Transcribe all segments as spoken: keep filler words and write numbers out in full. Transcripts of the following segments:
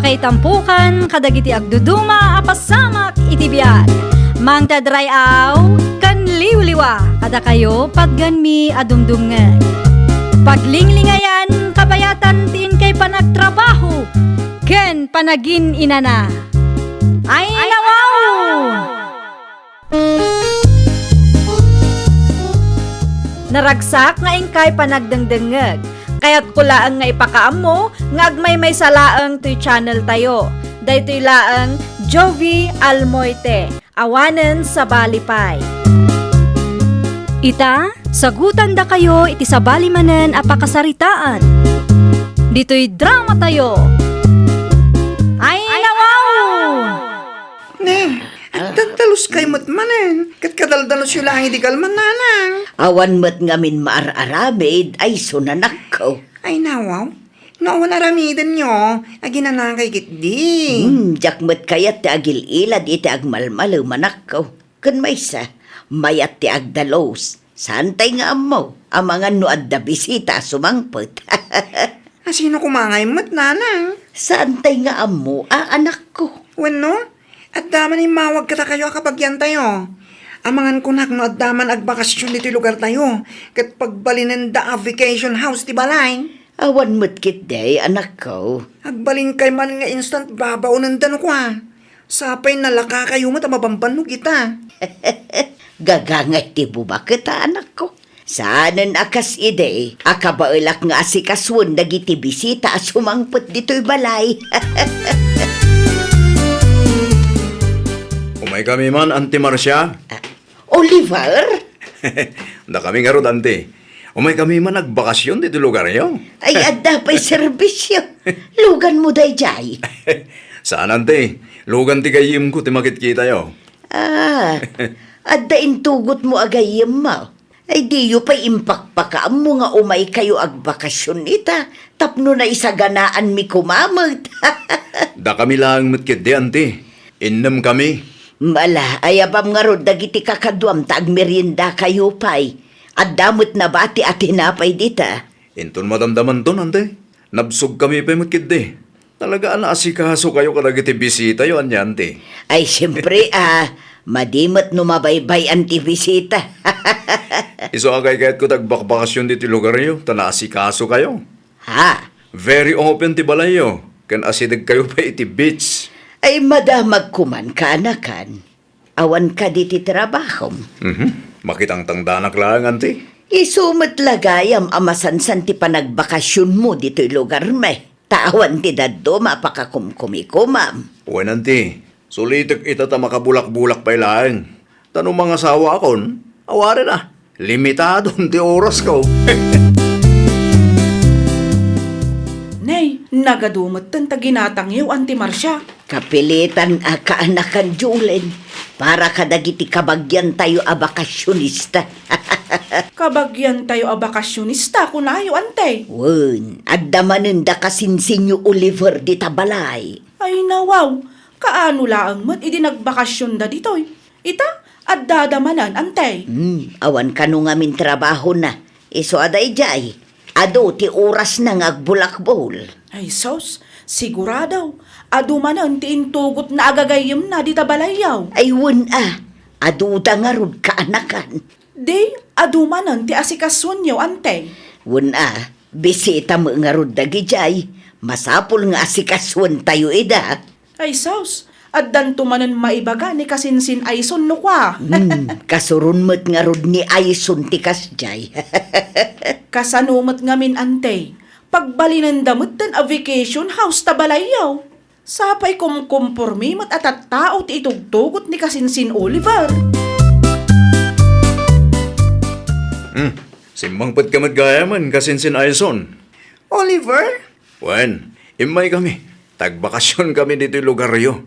Ay tampukan kadagiti agduduma a pasamak iti biag. Mangted ray-aw ken liwliwa kadakayo patgenmi a dumdumngeg. Paglinglingayan, kabayatan ti inkay panagtrabaho ken panagin-inana. Ay, nawaw! Naragsak nga inkay panagdengdengngeg. Kayatko laeng nga ipakaammo nga agmaymaysa laeng toy channel tayo. Daytoy laeng Jovi Almoite, awanen sabali pay. Ita, sagutandakayo iti sabali manen a pakasaritaan. Ditoy drama tayo. Ay, nawaw! Ne, agdaddalos kay met manen, ket kadaldalosyo laeng idi kalman, nanang. Awan met ngamin maar-aramid, ay sunanakko. Ay, nawaw. No awan aramidenyo, aginanakay ketdi. Hmm, diak met kayat ti agil-ilad iti agmalmalemanakko. Ken maysa, mayat ti agdalus. Saantay nga ammo, amangan no adda bisita a sumangpet. A sino koma ngay met, nanang? Saantay nga ammo, a anakko. Wenno, adda man immawag kadakayo a kabagiantayo. Amangan kunak no adda man agbakasyon ditoy lugartayo, ket pagbalinenda a vacation house ti balay. Awan met ketdi, anakko. Agbalinkayo man nga instant babaonenda no kua. Sapay nalakakayo met a mabambannog ita. Gagangay ti bumaket a anakko. Saanen a kas idi a kabaelak nga asikasuen dagiti bisita a sumangpet ditoy balay. Umaykami man, Auntie Marcia. Oliver? Dakami ngarud, Auntie. Umaykami man agbakasyon ditoy lugaryo. Ay, adda pay serbisyo. Luganmo daydiay. Saan, Auntie. Lugan ti gayyemko ti makitkitayo. Ah, adda intugotmo a gayyemmo. Ay, diyo pay impakpakaammo nga umaykayo agbakasyon ita tapno naisaganaanmi koma met. Dakami laeng met ketdi, Auntie. Innemkami. Ala, ayabam ngarud dagiti kakaduam ta agmeriendakayo pay. Adda met nabati a tinapay dita. Inton madamdamanton, Auntie. Nabsogkami pay met ketdi. Talaga a naasikasokayo kadagiti bisitayo, ania, Auntie? Ay, siempre, a, madi met no mabaybay-an ti bisita. Isu a kaykayatko ti agbakbakasyon ditoy lugaryo, ta naasikasokayo. Ha? Very open ti balayyo, ken asidegkayo pay iti beach. Ay, madamagko man, kaanakan. Awan kadi ti trabahom? Mhm. Makitangtangdanak laeng, Auntie. Isu met la gayam a masansan ti panagbakasionmo ditoy lugarmi. Ta awan ti dadduma a pakakumkumikomam. Wen, Auntie, sulitek ita ta makabulakbulak pay laeng. Ta no mangasawaakon, awanen a, limitadon ti orasko. Nay, nagadu metten ta ginatangyo, Auntie Marcia. Kapilitan a kaanakan, Julen, para kadagiti kabagiantayo a bakasionista. Kabagiantayo a bakasionista, kunayo, Auntie? Wen, adda manen da kasinsinyo Oliver dita balay. Ay, nawaw, kaano laeng met idi nagbakasionda ditoy? Ita, addada manen, Auntie? Hmm, awan kano ngamin trabahona. Isu a daydiay, adu ti orasna nga agbulakbol. Ay sus, sigurado, adu manen ti intugotna a gagayyemna dita balayyo. Ay wen a, aduda ngarud kaanakan. Di, adu manen ti asikasuenyo, Auntie. Wen a, bisita met ngarud dagidiay. Masapul nga asikasuentayo ida. Ay sus, addanto manen maibaga ni kasinsin Ayson no kua. Hmm, kasuron met ngarud ni Ayson ti kasdiay. Kasano met ngamin, Auntie? Pagbalinenda metten a vacation house ta balayyo. Sapay kumkumpormi met a tattao ti itugtugot ni kasinsin Oliver. Hmm, simmangpetka met gayamen, kasinsin Ayson. Oliver? Wen, immaykami. Tagbakasionkami ditoy lugaryo.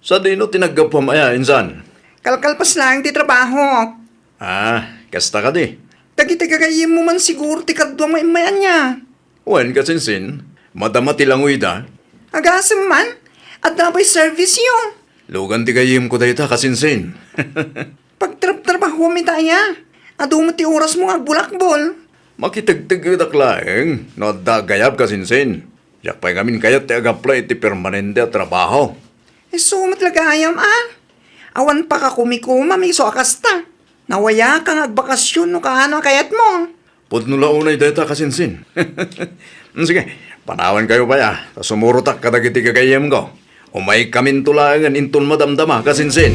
Sadino ti naggapuam aya, insan? Kalkalpas laeng ti trabahok. Ah, kasta kadi. Dagiti gagayyemmo man siguro ti kaduam nga immay ania? Wen, kasinsin, madama ti langoyda. Agasem man, adda pay serviceyo. Lugan ti gayyemko dayta, kasinsin. Pagtrabtrabahuam ita aya. Adu met ti orasmo nga agbulakbol. Makitegtegedak laeng no adda agayab, kasinsin. Diak pay ngamin kayat ti agapla iti permanente a trabaho. Isu met la gayam a. Awan pakakumikuma, isu a kasta. Nawayaka nga agbakasyon no kaano a kayatmo. Pudno la unay dayta, kasinsin. Sige, panawankayo pay a, ta sumurotak kadagiti gagayyemko. Umaykaminto laengen inton madamdama, kasinsin.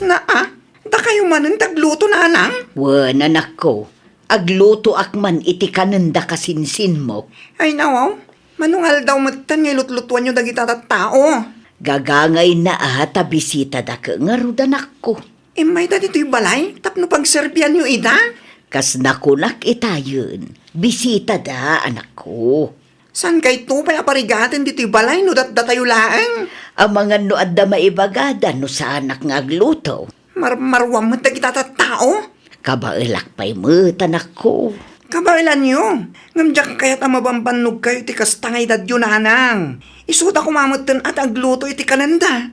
Naa, dakayo manen ti agluto, nanang? Wen, anakko, aglutoak man iti kanenda, kasinsinmo. Ay, nawaw, mano nga aldaw metten nga ilutlutuanyo dagita tattao? Gagangayna a ta bisitada ket ngarud, anakko. Immayda ditoy balay tapno pagserbianyo ida? Kas nakunak itayen, bisitada, anakko. Saan kayto pay a parigaten ditoy balay no datdatayo laeng? Amangan no adda maibagada no saanak nga agluto. Marmaruam met dagita tattao. Kabaelak pay met, anakko. Kabaelanyo, ngem diak kayat a mabambannogkayo iti kasta nga edadyo, nanang. Isuda koma metten a ti agluto iti kanenda.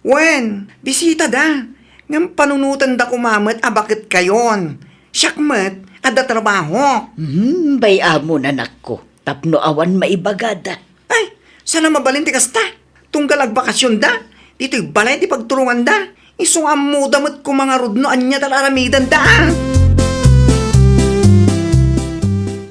Wen, bisitada. Ngem panunotenda koma met a baketkayon. Siak met, adda trabahok. Hmm, bay-amon, anakko, tapno awan maibagada. Ay, saan a mabalin ti kasta? Tunggal agbakasionda, ditoy balay ti pagturonganda. Isu nga ammoda met koma ngarud no ania ti ar-aramidenda, a.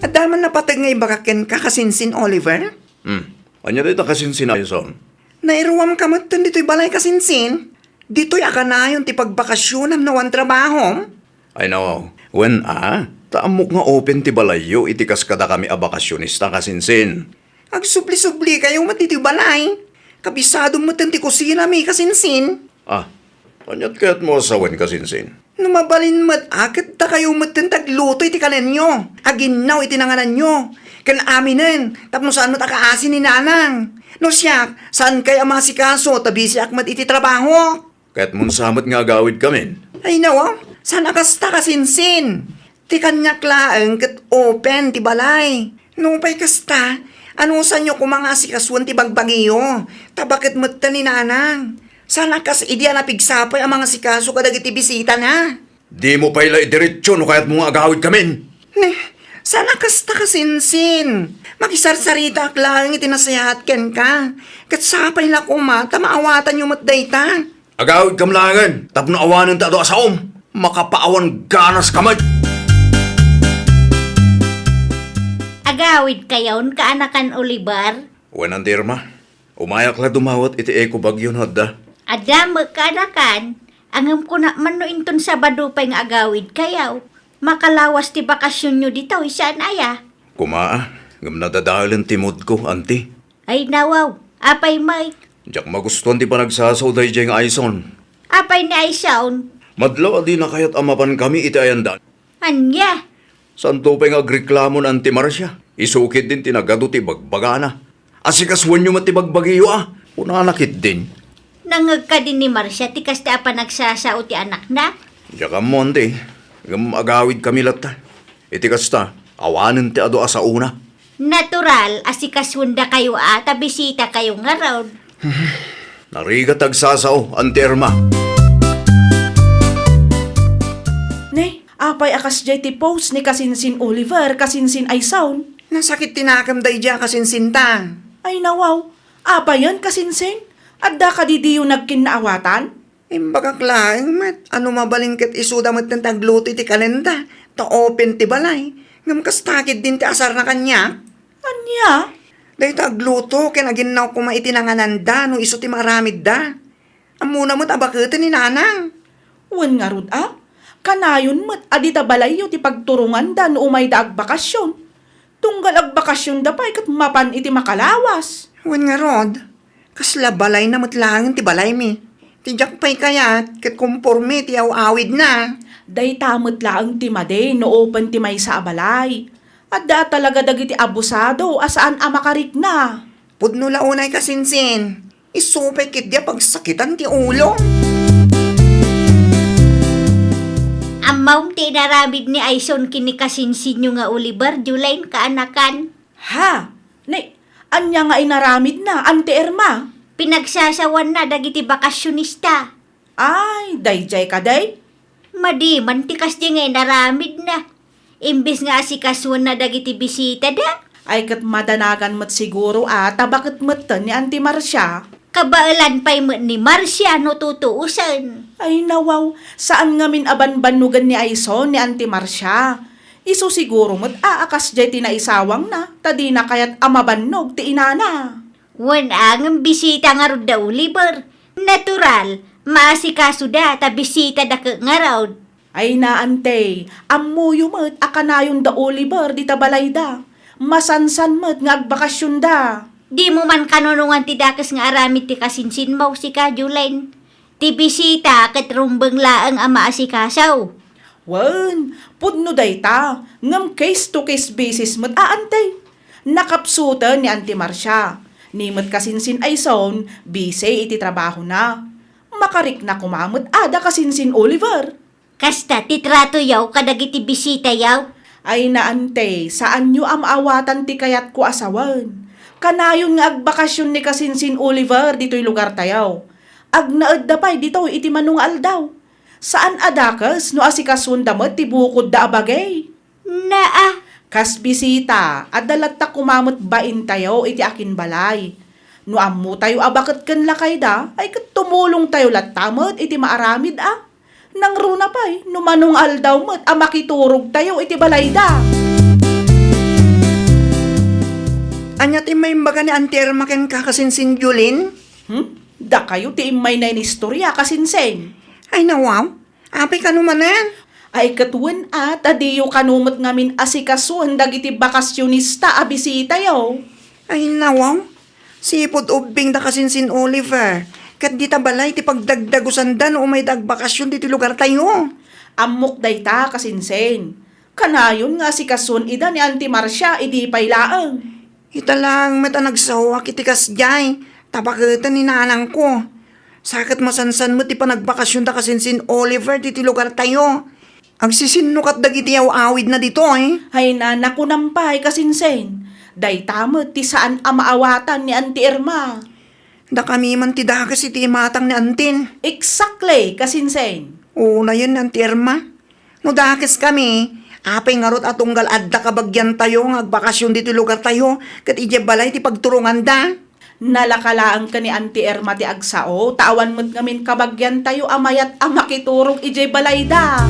Adda man napateg nga ibagak kenka, kasinsin Oliver? Hmm. Ania dayta, kasinsin Aison? Nairuamka metten ditoy balay, kasinsin? Ditoy a kanayon ti pagbakasionam no awan trabahom? Ay, no. Wen a, ta ammok nga open ti balayyo iti kas kadakami a bakasionista, kasinsin. Agsubli-sublikayo met ditoy balay. Kabisadom metten ti kusinami, kasinsin. Ah, aniat kayatmo a sawen, kasinsin? No mabalin met a, ket dakayo metten ti agluto iti kanenyo. Aginnaw iti nangananyo. Ken aminen, tapno saan met a kaasi ni nanang. No siak, saankay a maasikaso ta bisiak met iti trabaho. Kayatmon sa met nga agawidkamin? Ay, nawa, saan a kasta, kasinsin. Ti kaniak laeng ket open ti balay. Nupay kasta, anusanyo koma nga asikasuen ti bagbagiyo, ta baket metten ni nanang. Saan a kas idi a napigsa pay a mangasikaso kadagiti bisitana. Dimo pay la idiretso no kayatmo nga agawidkamin. Ne, saan a kasta, kasinsin. Makisarsaritaak laeng iti nasayaat kenka. Ket sapay la koma ta maawatanyo met dayta. Agawidkam laengen tapno awanen ti adu a saom. Makapaawan ganaska met. Agawidkayon, kaanakan Oliver? Wen, Anti Irma. Umayak la dumawat iti eco bagyo no adda. Adda met, kaanakan. Ngem kunak man no inton Sabado pay nga agawidkayo. Makalawas ti bakasionyo ditoy, saan aya? Koma, ngem nadadaelen ti moodko, Anti. Ay, nawaw. Apay, Mike? Diak magustuan ti panagsasao daydiay nga Aison. Apay ni Aison? Madlaw a dina kayat a mapankami iti ayandan. Ania? Saanto pay nga agreklamo ni Anti Marcia. Isu ketdin ti nagadu ti bagbagana. Asikasuenyo met ti bagbagiyo, a, kunana ketdin. Nangngeg kadi ni Marcia ti kasta a panagsasao ti anakna? Diak ammo, Anti. Ngem agawidkami latta. Iti kasta, awanen ti adu a saona. Natural, asikasuendakayo a ta bisitakayo ngarud. Narigat ti agsasao, Anti Irma. Ne, apay a kasdiay ti post ni kasinsin Oliver, kasinsin Aison? Nasakit ti nakem daydiay a kasinsinta. Ay, nawaw. Apayen, kasinsin? Adda kadi diyo nagkinnaawatan? Imbagak laeng met a no mabalin ket isuda metten ti agluto iti kanenda, ta open ti balay. Ngem kasta ketdin ti asarna kaniak. Ania? Dayta agluto ken aginnaw koma iti nangananda no isu ti maaramidda. Ammona met a baketen ni nanang. Wen ngarud a, kanayon met a dita balayyo ti pagturonganda no umayda agbakasion. Tunggal agbakasionda pay ket mapan iti makalawas. Wen ngarud, kasla balayna met laeng ti balaymi. Ti diak pay kayat ket komporme ti aw-awidna. Dayta met laeng ti madi no open ti maysa a balay. Adda talaga dagiti abusado a saan a makarikna. Pudno la unay kasinsin. Isu pay ketdi a pagsakitan ti ulo. Ammom ti inaramid ni Aison ken ni kasinsinyo nga Oliver, Juline, kaanakan? Ha? Ni, ania nga inaramidna, Anti Irma? Pinagsasawanna dagiti bakasionista. Ay, daydiay kadi? Madi man ti kasdi nga inaramidna. imbes nga asikasuenna dagiti bisitada? Ay, ket madanagan met siguro a, ta baket metten ni Auntie Marcia. Kabaelan pay met ni Marcia no tutuosen. Ay, nawaw, saan ngamin a banbannogen ni Aison ni Auntie Marcia. Isu siguro met a, a kasdiay ti naisawangna, ta dina kayat a mabannog ti inana. Wen a, ngem bisita ngarud da Oliver. Natural, maasikasoda ta bisitada ket ngarud. Ay na, Ante, ammoyo met a kanayon da Oliver dita balayda. Masansan met nga agbakasionda. Dimo man kanunongan ti dakes nga aramid ti kasinsinmo, sika, Jolene? Ti bisita ket rumbeng laeng a maasikaso. Wen, pudno dayta, ngem case to case basis met a, Ante. Nakapsuten ni Auntie Marcia. Ni met kasinsin Aison, busy iti trabahona. Makarikna koma met a da kasinsin Oliver. Kasta ti tratoyo kadagiti bisitayo? Ay na, Ante, saanyo a maawatan ti kayatko a sawen. Kanayon nga agbakasion ni kasinsin Oliver ditoy lugartayo. Agnaedda pay ditoy iti mano nga aldaw. Saan a dakes no asikasuenda met ti bukodda a bagay. Naa. Kas bisita, adda latta koma met baintayo iti akinbalay. No ammotayo a baket ken lakayda, ay ket tumulongtayo latta met iti maaramid a. Nangruna pay, no mano nga aldaw met a makiturogtayo iti balayda. Ania ti immaimbaga ni Auntie Irma kenka, kasinsin Jolene? Hmm? Dakayo ti immayna inistoria, kasinsin. Ay, nawaw. Apay kano manen? Ay, ket wen a, ta diyo kano met ngamin asikasuen dagiti bakasionista a bisitayo. Ay, nawaw. Sipud ubbing da kasinsin Oliver, ket dita balay ti pagdagdagusanda no umayda agbakasion ditoy lugartayo. Ammok dayta, kasinsin. Kanayon nga asikasuen ida ni Auntie Marcia idi pay laeng. Ita laeng met a nagsaoak iti kasdiay, ta baketen ni nanangko. Sa ket masansan met ti panagbakasionda kasinsin Oliver ditoy lugartayo. Agsisinnukatda dagiti aw-awidna ditoy. Ay na, nakunam pay, kasinsin. Dayta met ti saan a maawatan ni Auntie Irma. Dakami man ti dakes iti imatang ni Antin. Exactly, kasinsin. Unayen ni Auntie Irma. No dakeskami, apay ngarud a tunggal adda kabagiantayo nga agbakasion ditoy lugartayo ket idiay balay ti pagturonganda? Nalaka laeng ken ni Auntie Irma ti agsao, ta awan met ngamin kabagiantayo a mayat a makiturog idiay balayda.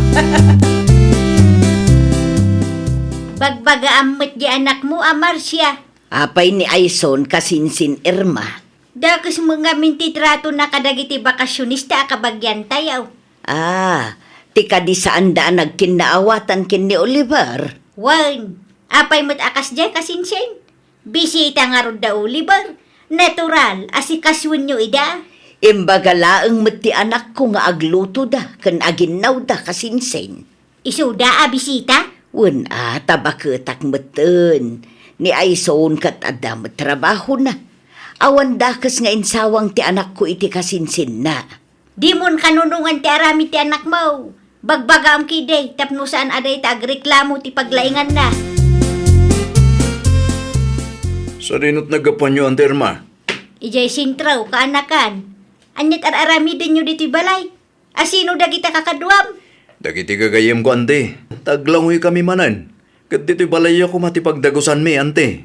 Bagbagaam met di anakmo a Marcia. Apay ni Aison kasinsin Irma? Dakes met ngamin ti tratona kadagiti bakasionista a kabagiantayo. Ah, ti kadi saanda a nagkinnaawatan ken ni Oliver? Wen, apay met a kasdiay, kasinsin? Bisita ngarud da Oliver. Natural, asikasionyo ida. Imbaga laeng met ti anakko nga aglutoda ken aginnawda, kasinsin. Isuda a bisita? Wen a, ta baketak metten. Ni Aison ket adda met trabahona. Awan dakes nga insawang ti anakko iti kasinsinna. Dimon kanunongan ti aramid ti anakmo. Bagbagaam ketdi tapno saan a dayta agreklamo ti paglainganna. Sadinot naggapuanyo, Auntie Irma? Idiay sentro, kaanakan. Ania't ar-aramidenyo ditoy balay? A sino dagita kakaduam? Dagiti gagayyemko, Auntie. Taglangoykami manen. Ket ditoy balayyo koma ti pagdagusanmi, Auntie.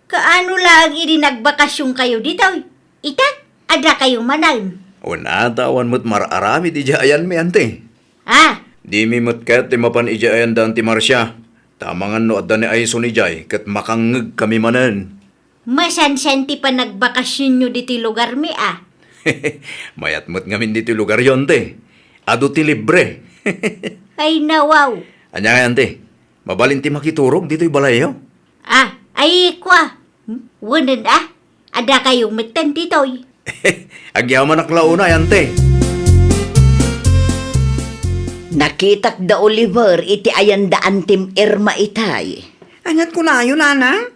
Kaano laeng idi nagbakasionkayo ditoy? Ita, adda kayo manen. Wen a, ta awan met mar-aramid idiay ayanmi, Auntie. Ah! Dimi met ket ti mapan idiay ayan da Auntie Marcia. Ta amangan no adda ni Aison idiay, ket makangngegkami manen. Masansan ti panagbakasionyo ditoy lugarmi, a? Mayat met ngamin ditoy lugaryo, Auntie. Adu ti libre. Ay, nawaw. Ania, Auntie? Mabalin ti makiturog ditoy balayyo? Ah, ay, kua. Hmm? Wenen, a? Adda kayo metten ditoy. Agyamanak la unay, Auntie. Nakitak da Oliver iti ayan da Antim Irma itay. Ania't kunayo, Nanang?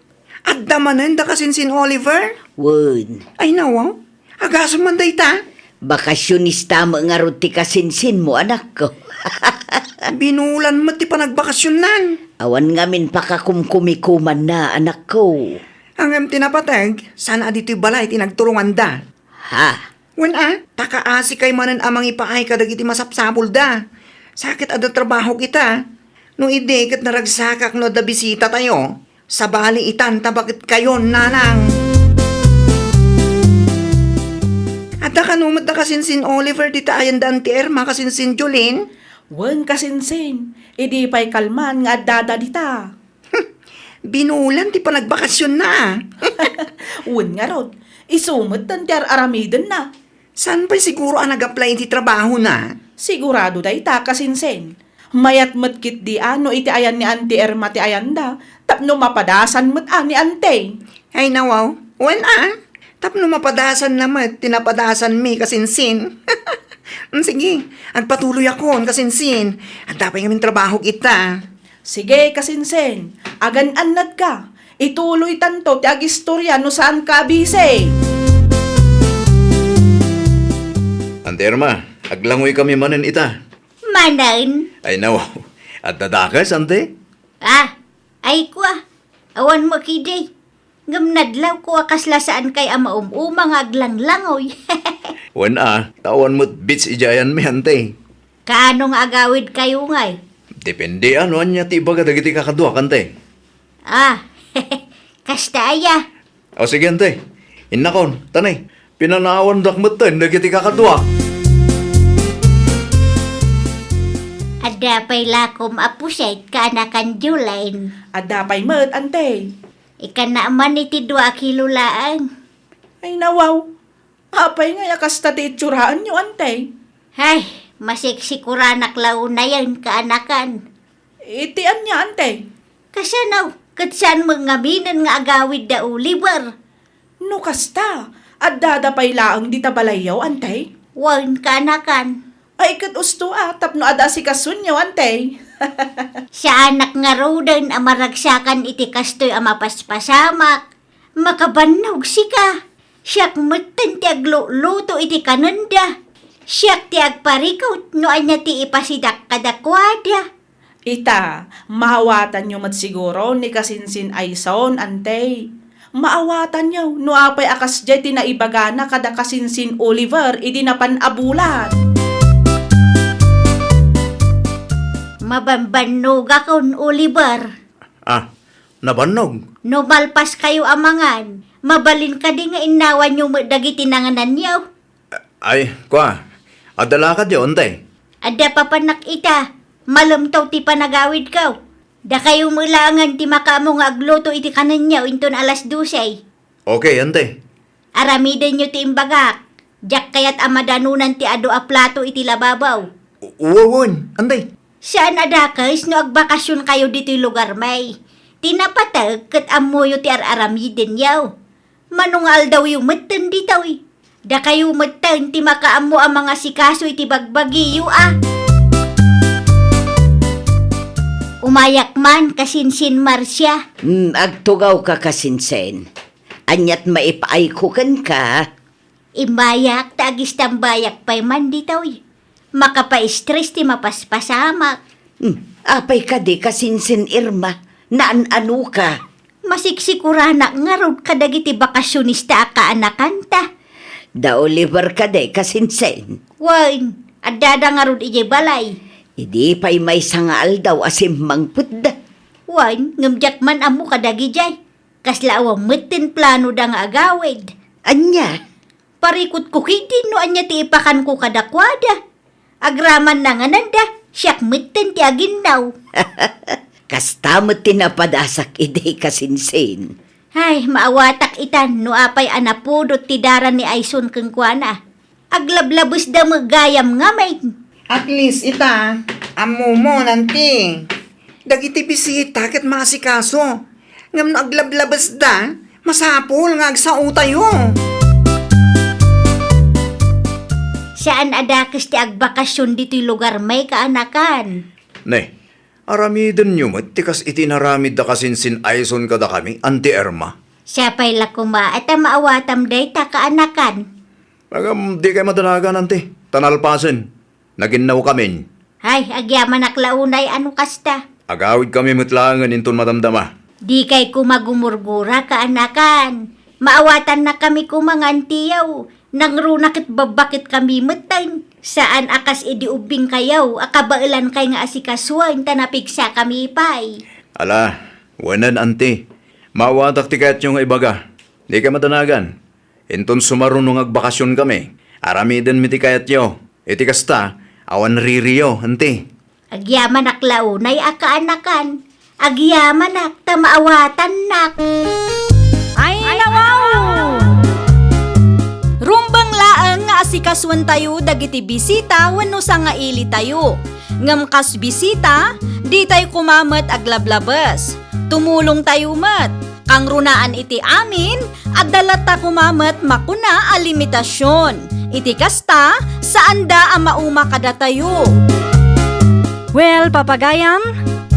Adda manen da kasinsin Oliver? Wen. Ay, nawaw. Agasem man dayta? Bakasionista met ngarud ti kasinsinmo, anakko. Binulan met ti panagbakasionnan. Awan ngamin pakakumkumikumanna, anakko. Ngem ti napateg, saan a ditoy balay ti nagturonganda. Ha? Wen a, ta kaasikay manen a mangipaay kadagiti masapsapulda. Sa ket adda trabahok ita. No idi ket naragsakak no adda bisitatayo, sabali itan ta baketkayon, nanang. Adda kano met da kasinsin Oliver dita ayan da Auntie Irma, kasinsin Jolene? Wen, kasinsin, idi pay kalman nga addada dita. Binulan ti panagbakasionna, a. Wen ngarud, isu metten ti ar-aramidenna. Saan pay siguro a nag-apply iti trabahona? Sigurado dayta, kasinsin. Mayat met ketdi a no iti ayan ni Auntie Irma ti ayanda, tapno mapadasan met a ni Auntie. Ay, nawaw. Wen a, tapno mapadasanna met ti napadasanmi, kasinsin. Mm, sige, agpatuloyakon, kasinsin. Adda pay ngamin trabahok ita. Sige, kasinsin, agan-annadka. Ituloytanto ti agistoria no saanka a bisi. Auntie Irma, aglangoykami manen ita. Manen? Ay, nawaw. Adda dakes, Auntie? Ah, ay kua. Awan met idi. Ngem nadlawko a kasla saankay a maum-uma nga aglanglangoy. Wen a, ta awan met beach idiay ayanmi, Auntie. Kaano nga agawidkayo ngay? Depende a no ania ti ibaga dagiti kakaduak, Auntie. Ah, kasta aya. O sige, Auntie. Innakon, ta ne, pinanawandak metten dagiti kakaduak. Adda pay lakom a puset, kaanakan Jolene? Adda pay met, Auntie. Ikana man iti dua a kilo laeng. Ay, nawaw. Apay ngay a kasta ti itsuraenyo, Auntie? Hay, masiksikuranak la unayen, kaanakan. Iti ania, Auntie? Kasano, ket saan met ngaminen nga agawid da Oliver? No kasta, addada pay laeng dita balayyo, Auntie? Wen, kaanakan. Ay, ket usto a, tapno adda asikasonyo, Auntie. Saanak ngaruden a maragsakan iti kastoy a mapaspasamak. Makabannog sika. Siak metten ti agluluto iti kanenda. Siak ti agparikut no ania ti ipasidak kadakuada. Ita, maawatanyo met siguro ni kasinsin Ayson, Auntie. Maawatanyo no apay a kasdiay ti naibagana kada kasinsin Oliver idi napan a bulan. Mabanbannogakon, Oliver. Ah, nabannog? No malpaskayo a mangan, mabalin kadi nga innawanyo met dagiti nangananyo? Ay, kua, adda lakadyo, Auntie? Adda papanak ita, malemtaw ti panagawidko. Dakayo met laengen ti makaammo nga agluto iti kanenyo inton alas dose. Okay, Auntie. Aramidenyo ti imbagak. Diak kayat a madanunan ti adu a plato iti lababaw. U-, uwawen, Auntie. Saan a dakes no agbakasionkayo ditoy lugarmi. Ti napateg ket ammoyo ti ar-aramidenyo. Mano nga aldawyo metten ditoy? Dakayo metten ti makaammo a mangasikaso iti bagbagiyo a. Umayak man, kasinsin Marcia. Hmm, agtugawka, kasinsin. Aniat maipaayko kenka? Immayak ta agistambayak pay man ditoy. Makapaistres ti mapaspasamak. Hmm, apay kadi, kasinsin Irma? Naan-anoka? Masiksikuranak ngarud kadagiti bakasionista a kaanakanta. Da Oliver kadi, kasinsin? Wen, addada ngarud idiay balay. Idi pay maysa nga aldaw a simmangpetda. Wen, ngem diak man ammo kadagidiay. Kasla awan metten planoda nga agawid. Ania? Parikutko ketdi no ania ti ipakanko kadakuada. Agraman nangananda, siak metten ti aginnaw. Kasta met ti napadasak idi, kasinsin. Ay, maawatak itan no apay a napudot ti dara ni Ayson kenkuana. Aglablabesda met gayam ngamin. At least ita, ammomon, Auntie. Dagiti bisita ket maasikaso. Ngem no aglablabesda, masapul nga agsaotayo. Saan a dakes ti agbakasion ditoy lugarmi, kaanakan. Ne, aramidenyo met ti kas iti inaramid da kasinsin Ayson kadakami, Auntie Irma. Siapay la koma a ta maawatam dayta, kaanakan. Ngem dikay madanagan, Auntie, ta nalpasen. Naginnawkamin. Hay, agyamanak la unay a no kasta. Agawidkami met laengen inton madamdama. Dikay koma gumurgura, kaanakan. Maawatannakami koma nga antiyaw. Nangruna ket babbaketkami metten. Saan a kas idi ubbingkayo a kabaelankay nga asikasuen ta napigsakami pay. Ala, wen, anti. Maawatak ti kayatyo nga ibaga. Dika madanagan. Inton sumaruno nga agbakasionkami, aramidenmi ti kayatyo. Iti kasta, awan ririyo, anti. Agyamanak la unay a kaanakan. Agyamanak ta maawatannak. Ay, nawaw! Rumbeng laeng nga asikasuentayo dagiti bisita wenno sangailitayo. Ngem kas bisita, ditay koma met aglablabes. Tumulongtayo met. Kangrunaan iti amin, adda latta koma met makuna a limitasion. Iti kasta, saanda a mauma kadatayo. Well, papagayam,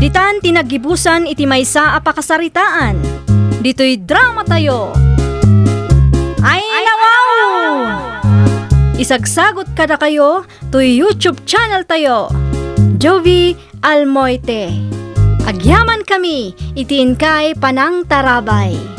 ditan ti naggibusan iti maysa a pakasaritaan. Ditoy dramatayo. Ay, nawaw! Isagsagot kadakayo toy YouTube channel tayo, Jovie Almoite. Agyamankami iti inkay panangtarabay.